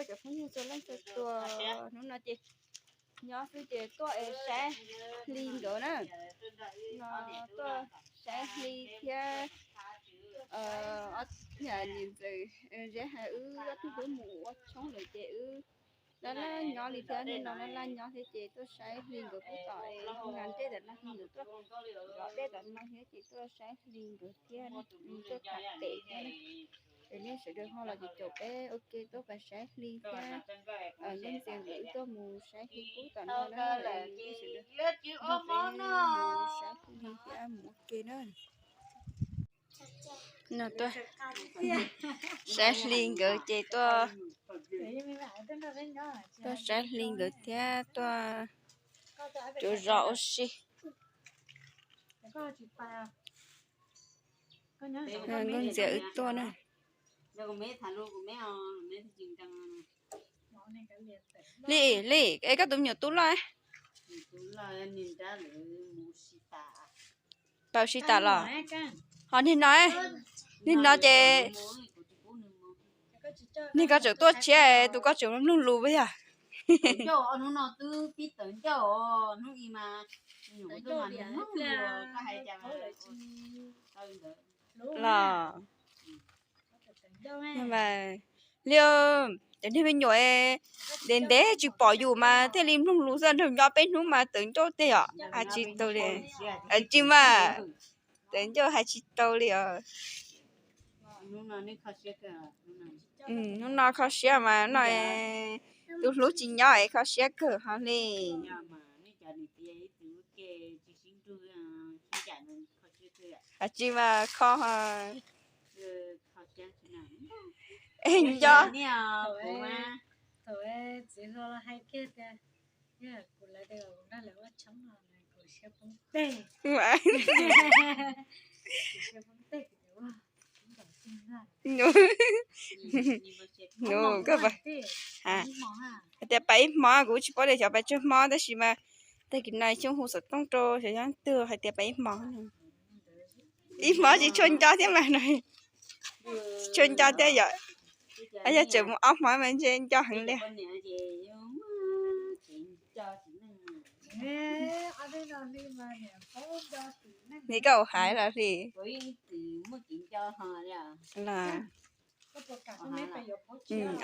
Cov phooj ywg txhua leej txhua tus, hnub no ces nyob xwb ces tuaj es saib Hli nkawd na. No tuaj saib Hli thiab niam ntxawm Zeb hais wb ob tug twb mus ua tshoob lawm ces wb laj laj nyob li thiab, hnub no laj laj nyob thiab ces tuaj saib Hli nkawd pub tom es nqa dej tom no, Hli nkawd tuaj zov dej tom no thiab ces tuaj saib Hli nkawd thiab, tuaj tham pem thiab. Es nej sawv daws ho los caum caum peb ua ke tuaj pab saib Hli thiab. Nkauj Ntxias nkawd wb tuaj mus saib Hli pub tom no na, nej sawv daws nrog peb mus saib Hli thiab mus ua ke na. No tuaj saib Hli nkawd ces tuaj, tuaj saib Hli nkawd thiab tuaj tsuas zov ua si. Nkauj Ntxias wb tuaj na. Li, Li, es koj tus me nyuam tub loj? Tau ua si tas los? Ho niag no, niag no ces niag koj tseem tuaj tshiab, tus koj tseem mloog lus yog. Los li cov niag me nyuam ntev ntev tsis pom yus mas thiaj li mloog lus xwb, nrog nyob peb hnub mas tawv ncauj tiag yom, hais tsis tau li. Tsis mas tawv ncauj hais tsis tau li os. Hnub no kho siab mas no tus hlub tsis nyob es kho siab kawg hos li. Hais tsis mas kho. Nco. Hais tias pais ib hmo kuv tsis paub tias xyov pais tsawg hmo tab sis mas tag kis no xyoo hu xov tooj rau xyov yog twg hais tias pais ib hmo. Ib hmo tsis tshua nco thiab mas no. Tsis tshua nco thiab yom. Yog tseem mus ob hmo mas ntshe nco heev li. Nim koj ua hais los Hli? Los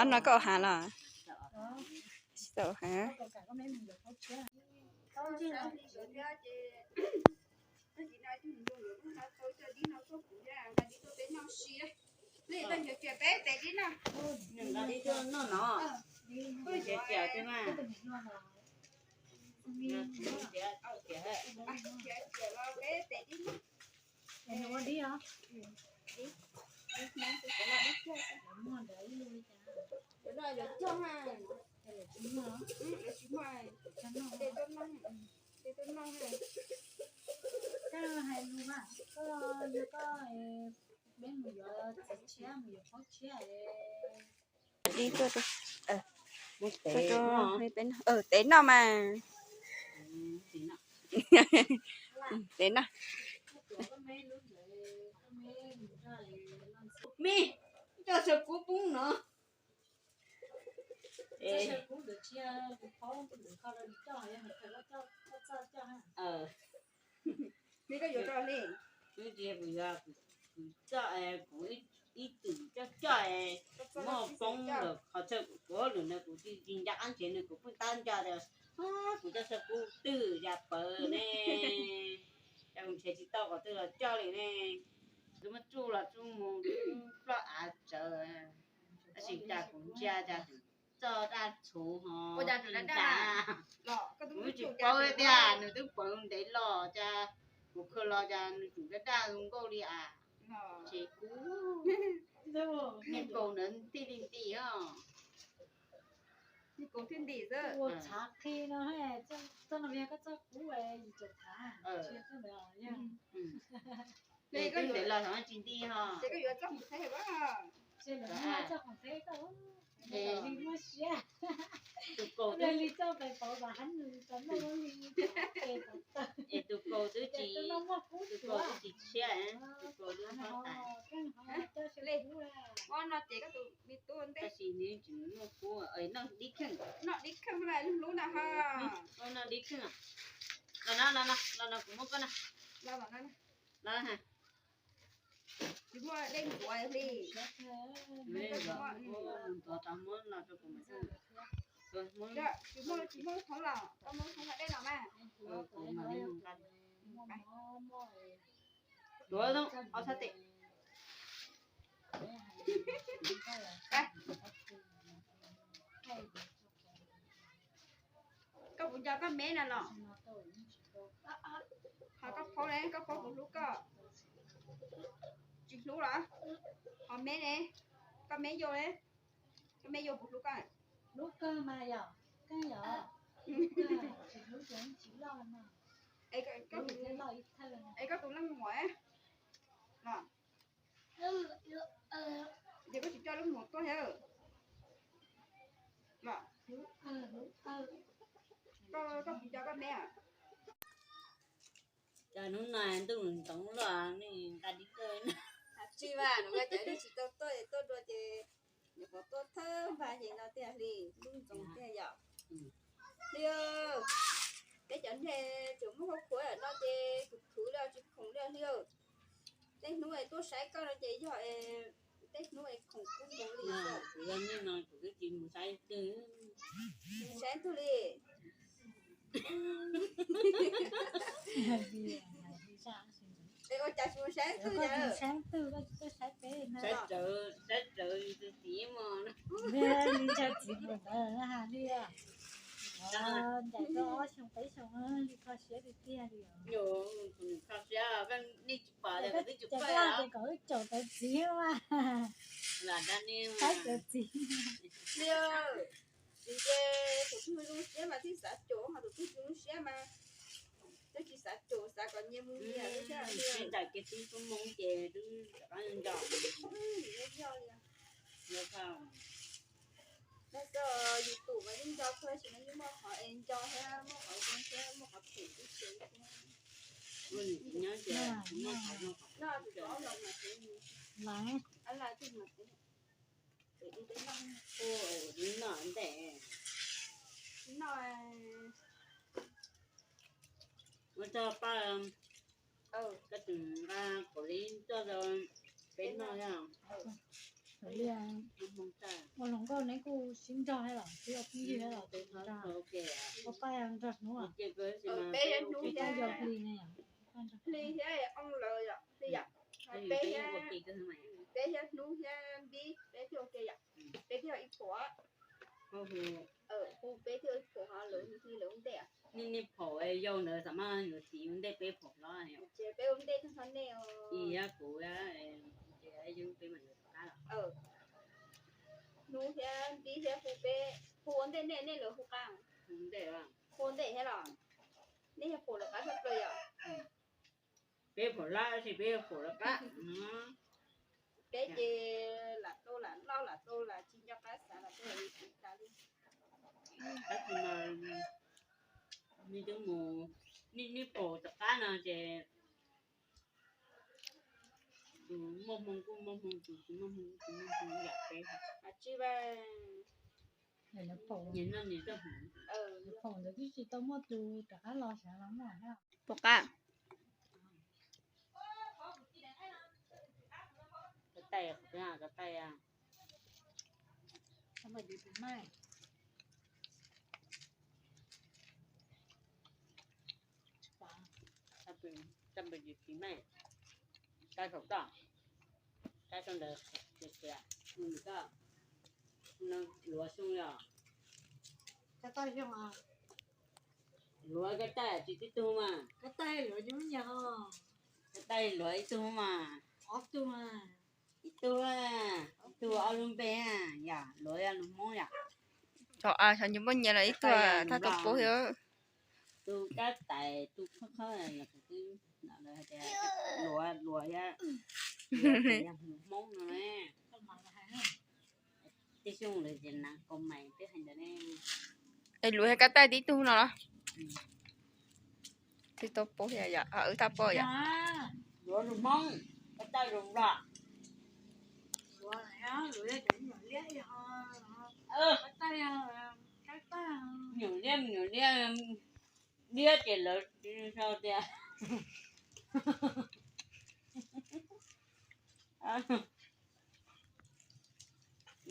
ob no koj ua hais los? Tsis tau ua hais. Tes noj mas. Tes noj. Me, coj sawv kuv poob no. Kuv coj, kuv ib tug coj coj, muab poob lawm qhov chaw kuv lwm no kuv tsis nco qab nrhiav nws, kuv pheej tab nco tias kuv coj sawv kuv twg ya pawv ne, cas kuv nrhiav tsis tau qhov twg los coj li ne. Kuv muab tsuj los tsuj mus ploj av tsawv, tab sis cas kuv ntsia cas txoj daj txhuv ho ntag. Kuv tsis paub tiag, nws twb pawv ntev los cas kuv khaws los cas nws tseem daj daj zoo nkauj li as. Ces kuv, niag kaus ntawd tij li nti os. Ua txhav qhi no, txoj no yog koj txoj kub yim caum txhav. Twb ntev los tsis nti ho. Tus kaus, es tus kaus twb tsis, tus kaus twb tsis tshiab, tus kaus twb hob tas. Li, muab noj ces koj tus me tub ntej. Tab sis nws tsis muaj kub, noj dib kheej. Noj dib kheej mas lub hlub na ha. Noj dib kheej. Los no, los no, los no kuv muab koj na. Los no. Tsis muaj dej ntuav li. Dej ntuav, ntuav tau muab los rau kuv mas. Tsis muaj, tsis muaj thoob los, koj muab thoob nqa dej los mas. Kuv mam li mus nqa. Duav ob sab tes. Koj puas nco koj me na los? Ho koj phaub ne, koj phaub puas hlub koj? Tsis hlub los? Ho me ne, koj me yau ne, koj me yau puas hlub koj? Hlub kawg mas yom, kawg yom. Es koj tus leej muam los? Ces koj tsis coj leej muam tuaj thiab los? Koj, koj puas nco koj me? Cas hnub no ntuj ntxoov luaj, nej nqa dib tuaj. Tsis vas, nws cov neeg tsis tau tuaj, tuaj dua ces nws qhov tuaj thawj npag ces no tiag li, ntuj ntxoov tiag yom. Hli, peb cov neeg tseem muaj hauv qhua no ces khwv khwv li tsis khoom li Hli. Tej hnub es tuaj saib koj no ces yog tej hnub es khoom kub nkaus li. Kuv yog nej no kuv twb tsis mus saib twg. Mus saib twg li? Es ua cas tsis mus saib twg? Saib twg, saib peb, saib rawv, saib rawv li tus txiv mos. Li ntsha txiv mus ntawd na ha li. Ncaim koj ob xyoo peb xyoo li kho siab tiag tiag li. Kho siab, nej tsis pom tias kuv twb tsis pom ces kom wb caum tawv txiv mas. Saib tawv txiv. Txiv ces tus twg zoo siab mas thiaj xav caum, ho tus twg tsis zoo siab mas twb tsis xav caum, xav kom nyias mus nyias. Sib ncaim kiag tib xuab moos ces twb rov qab nco. Yog li. Yog xwb, yus tus mas yeej nco kawg, tab sis mas yeej muaj qhov es nco thiab muaj qhov zoo thiab muaj qhov phem tib si thiab. Nyob ces muaj qhov zoo qhov phem. Lawv, lawv twg mas peb, peb noj ntej. Noj. Ua tsaug paj, koj tseem nqa kaus hlib coj rau peb noj. Ua hluas nkauj neb kuj sib nrog thiab los twb ua phooj ywg thiab los, ua paj nrog hnub, peb hnub thiab, Hli thiab Ooj lawv yom, Hli yom, peb thiab, peb thiab Hnub thiab Npib peb thiaj ua ke yom, peb thiaj ib phaum. Hu peb thiaj ib phaum ho lawv Hli lawv ua ntej. Nej phaum yau ntawd xam maj yuav siv ua ntej peb phaum hlob. Ces peb ua ntej tag nrho nej os. Ib yam kuv, ces yog peb mas yuav rov qab los. Hnub thiab Npib thiab Hu peb, Hu ua ntej nej, nej lawv Hu qab. Hu ntej, Hu ua ntej thiab los? Nej yog phaum lawv qab tshaj plaws yom. Peb phaum hlob tab sis peb yog phaum lawv qab. Peb ces lam tau lam loj lam tau lam tsis nco qab xav lam tau lam li tsis tas li. Tab sis mas nej twb mus, nej phaum rov qab no ces tus muaj hmoo kuj muaj hmoo, tus tsis muaj hmoo kuj tsis muaj hmoo yam peb. Tsis vas, nyias noj nyias txoj hmoov. Phaum ntawd twb tsis tau muaj tus rov qab los xav los muaj thiab. Phaum qab. Ko taij, ko taij. Luav xyoo yog, luav ko taij tsis tib tug mas, ko taij luav ib tug mas, ob tug, ib tug, ib tug ob lub npe, yog luav yog lus Hmoob yom. Xyov nyias muaj nyias los ib tug thaj tau paub thiab. Tus kab tais tus khab khab, luav, luav yog, luav yog lus Hmoob no. Tej xyoo lawv tias naav kaus mais peb hais ntawd ne. Es luav yog kab taij tib tug no los? Tsis tau paub yom, wb thaj paub yom. Luav lus Hmoob, kab taij lus Nplog. Nyuam liab, nyuam liab, liab ces lawv sau tias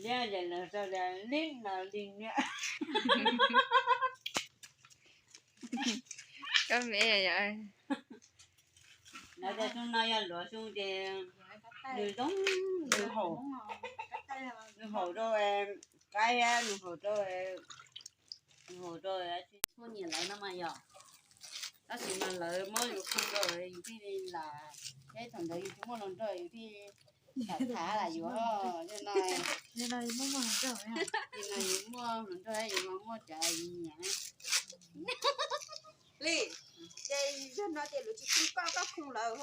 liab ces lawv sau tias lib no li niam. Koj me, lawv tias xyoo no yog luav xyoo ces nws zoo, nws haum, nws haum rau qaib, nws haum rau, nws haum rau, muaj nyiam lawv no mas yog. Tab sis mas lawv muab yus khu rau yus thiaj li lam, thiab thaum ntawd yus tsis muaj hluas nraug yus thiaj tham tham lam yus ho. Li no, li no yus muaj hluas nraug, yus ho muaj cov yus nyiam. Li, ces yog no ces lawv tsis khu koj, koj khu lawv.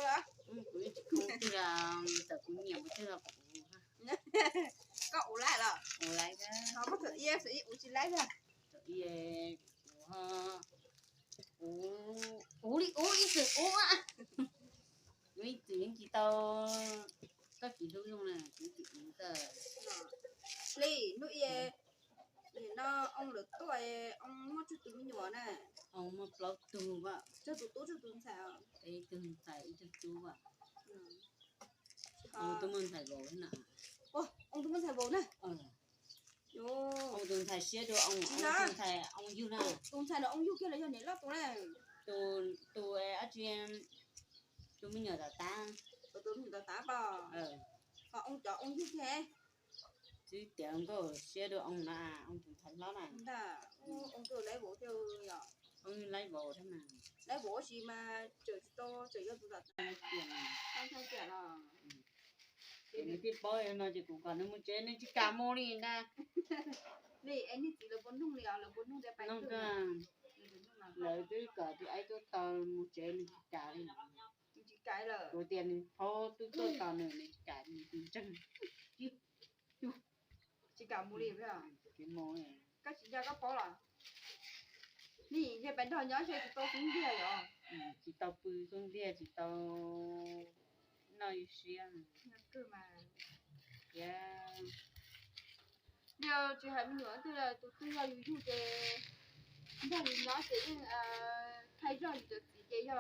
Kuv tsis khu twg, txawm kuv nyiam mus twg los kuv, koj ua laib los ua laib, ho muab thaum ib, thaum ib ua tsis laib, thaum ib kuv ho ua, ua li ua ib txwm ua, ua ib txwm yeej tsis tau, koj tsis hlub zoo na, kuv tsis ua ntawd. Li hnub ib, nim no oo lawv tuaj, oo muaj tsawg tus me nyuam na? Oo muaj plaub tug, tsawg tus tub tsawg tus ntxhais? Ib tug ntxhais ib tug tub. Oo tub muaj ntxhais vauv na. Oo tub muaj ntxhais vauv na. Oo tus ntxhais siab dua oo, tus ntxhais oo yug na. Tus ntxhais no oo yug kiag los yog niam loj tus na? Tus, tus ab tsi, tus me nyuam tom tav, tus me nyuam tom tav pom, ho oo cov oo yug kiag. Twb tiav nkauj siab dua oo na, oo tus ntxhais hlob na. Oo laib vauv thiab, oo laib vauv thiab mas, laib vauv tab sis mas tseem tsis tau, tseem yog tus tom tav. Ces nws thiaj paub no ces kuv kom nws mus tsev nws tsis kam mus li ntag. Li es niag txiv lawv puas nug li os, lawv puas nug tias pais nug, lawv twb kom tus aib tuaj tau mus tsev nws tsis kam li. Tsis kam lawm. Kuv tias nws phaub twb tuaj tos nws, nws tsis kam, nws tus ntseeg. Tsis kam mus li. Koj tsis nco koj paub los? Nim yog pais nrog nyob ntshe tsis tau xub ntiag yom. Tsis tau pw xub ntiag, tsis tau noj ib siab. Yog tsis hais me nyuam twg, tus twg yog yus yug ces nrog yus nyob ces yeej, thaij zog yus cov txiv ces yog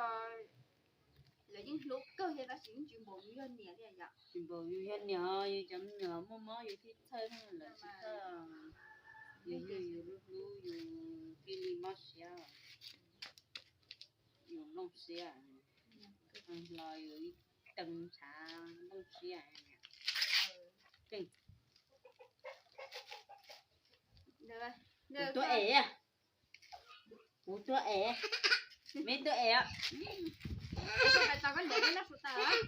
lawv yeej hlub kawg thiab tab sis yeej tsis npaum yus yog niam li yom. Tsis npaum yus yog niam, yus cov me nyuam muaj mob yus thiaj txhawj, lawv tsis txhawj. Yus yug yus hlub hlub yus cia li mob siab, yus nplooj siab, los yus ib teev ntshav nplooj siab. Kuv tuaj es, kuv tuaj es, me tuaj es. Koj pais tos koj niam koj noj su tas los?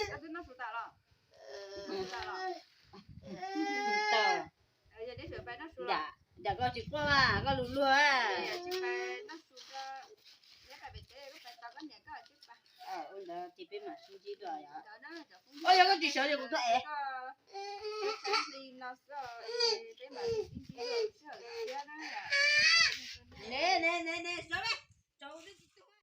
Koj twb noj su tas los? Noj su tas los? Yog neb sawv pais noj su los? Nram koj tsis quaj, koj lus luag. Neb pais pem teb, koj pais tos koj niam koj twb pais. Ua ntawd ces peb mam sib ntsib dua yom. Yog koj tsis sawv ces kuv tuaj es. Ne ne ne ne, sawv me.